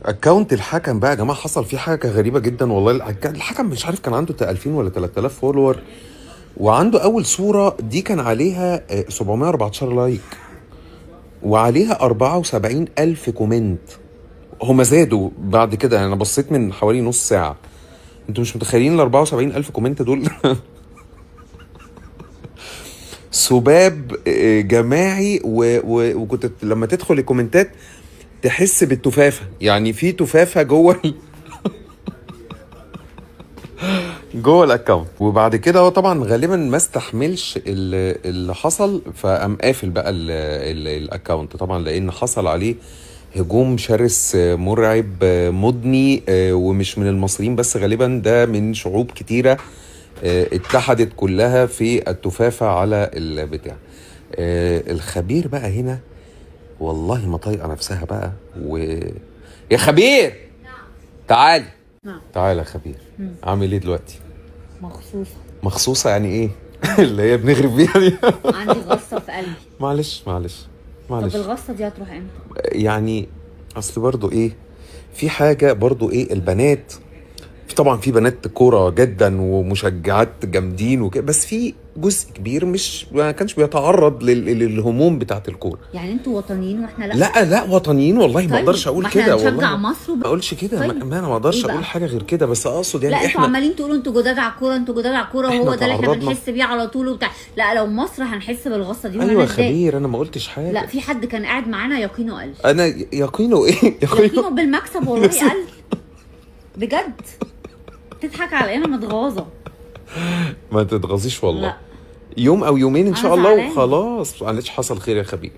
account الحكم بقى يا جماعة حصل فيه حاجة غريبة جدا والله. الحكم مش عارف كان عنده 2000 ولا 3000 follower، وعنده اول صوره دي كان عليها 714 like وعليها 74 الف comment. هما زادوا بعد كده، يعني انا بصيت من حوالي نص ساعة. انتوا مش متخيلين ال 74 الف comment دول سباب جماعي. وكنت لما تدخل الكومنتات تحس بالتفافه، يعني في تفافه جوه جوه ال account. وبعد كده هو طبعا غالبا ما استحملش اللي حصل، فقام قافل بقى ال account طبعا، لان حصل عليه هجوم شرس مرعب مضني، ومش من المصريين بس، غالبا ده من شعوب كتيرة اتحدت كلها في التفافه على البتاع. الخبير بقى هنا والله ما طايقة نفسها بقى. يا خبير تعالي. نعم. تعالى يا خبير. عامل ايه دلوقتي؟ مخصوصة. مخصوصة يعني ايه؟ اللي هي بنغرب بيها دي. عندي غصة في قلبي. معلش معلش معلش. طب الغصة دي هتروح امتى؟ يعني اصل برضو ايه، في حاجة برضو ايه، البنات طبعا في بنات كورة جدا ومشجعات جامدين وكده، بس في جزء كبير مش ما كانش بيتعرض للهموم بتاعت الكورة. يعني انتوا وطنيين واحنا لا؟ لا لا وطنيين والله. طيب، ما اقدرش اقول ما احنا كده هنشجع والله. مصر ما اقولش كده. طيب. ما انا ما اقدرش إيه بقى؟ اقول حاجة غير كده، بس اقصد يعني لا انتوا احنا عمالين تقولوا انتوا جداد على الكورة، انتوا جداد على الكورة، إحنا وهو ده اللي احنا تعرضنا. بنحس بيه على طول وبتاع. لا لو مصر هنحس بالغصه دي. ايوه يا وهنتضايق. خبير انا ما قلتش حاجة. لا في حد كان قاعد معانا يقينه قال. انا يقينه ايه؟ يقينه يقينه بالمكسب والله قال بجد. تضحك على ايه؟ انا متغاظه. ما تتغاظيش والله. لا. يوم او يومين ان أنا شاء الله زعلانة. وخلاص. معلش حصل خير يا خبير،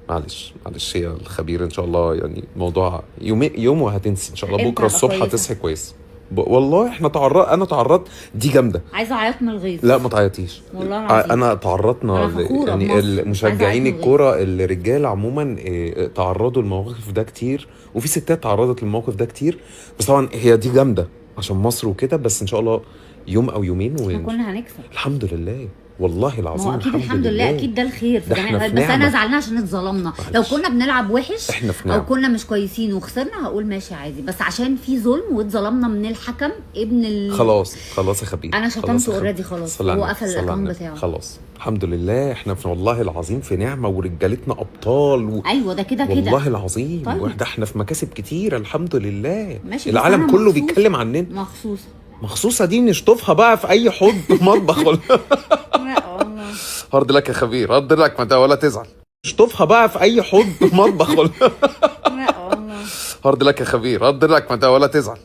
معلش معلش يا الخبير ان شاء الله. يعني موضوع يومين، يوم وهتنسي ان شاء الله. إمتى بكره أبقى الصبح كويسة؟ هتصحي كويس. والله احنا تعرض، انا تعرضت دي جامدة. عايزه اعيط من الغيظ. لا ما تعيطيش والله العظيم. انا تعرضنا أنا فخورة يعني بمصر. عايزة أعيط المشجعين من الغيظ. الكورة الرجال عموما تعرضوا للمواقف ده كتير، وفي ستات تعرضت للموقف ده كتير، بس طبعا هي دي جامدة عشان مصر وكده. بس ان شاء الله يوم او يومين احنا كنا هنكسب الحمد لله والله ما العظيم. هو اكيد الحمد لله، اكيد ده الخير في ده جميع احنا في الأوقات. بس انا نعمة. زعلانة عشان اتظلمنا. لو معلش. كنا بنلعب وحش احنا في او نعمة. كنا مش كويسين وخسرنا هقول ماشي عادي، بس عشان في ظلم واتظلمنا من الحكم ابن خلاص خلاص يا خبير. انا خلاص شتمته يا خبير. already خلاص. صلي على هو النبي، قفل صلي على ال account النبي. بتاعه. خلاص الحمد لله احنا في والله العظيم في نعمه، ورجالتنا ابطال ايوه ده كده كده والله العظيم. طيب. واحنا احنا في مكاسب كتير الحمد لله. ماشي، بس العالم أنا كله مخصوصة. بيتكلم عننا. مخصوصة. مخصوصة دي نشطفها بقى في اي حوض مطبخ ولا لا والله. hard luck يا خبير، hard luck، ما انت ولا تزعل. اشطفها بقى في اي حوض مطبخ ولا لا والله. hard luck يا خبير، hard luck، ما انت ولا تزعل.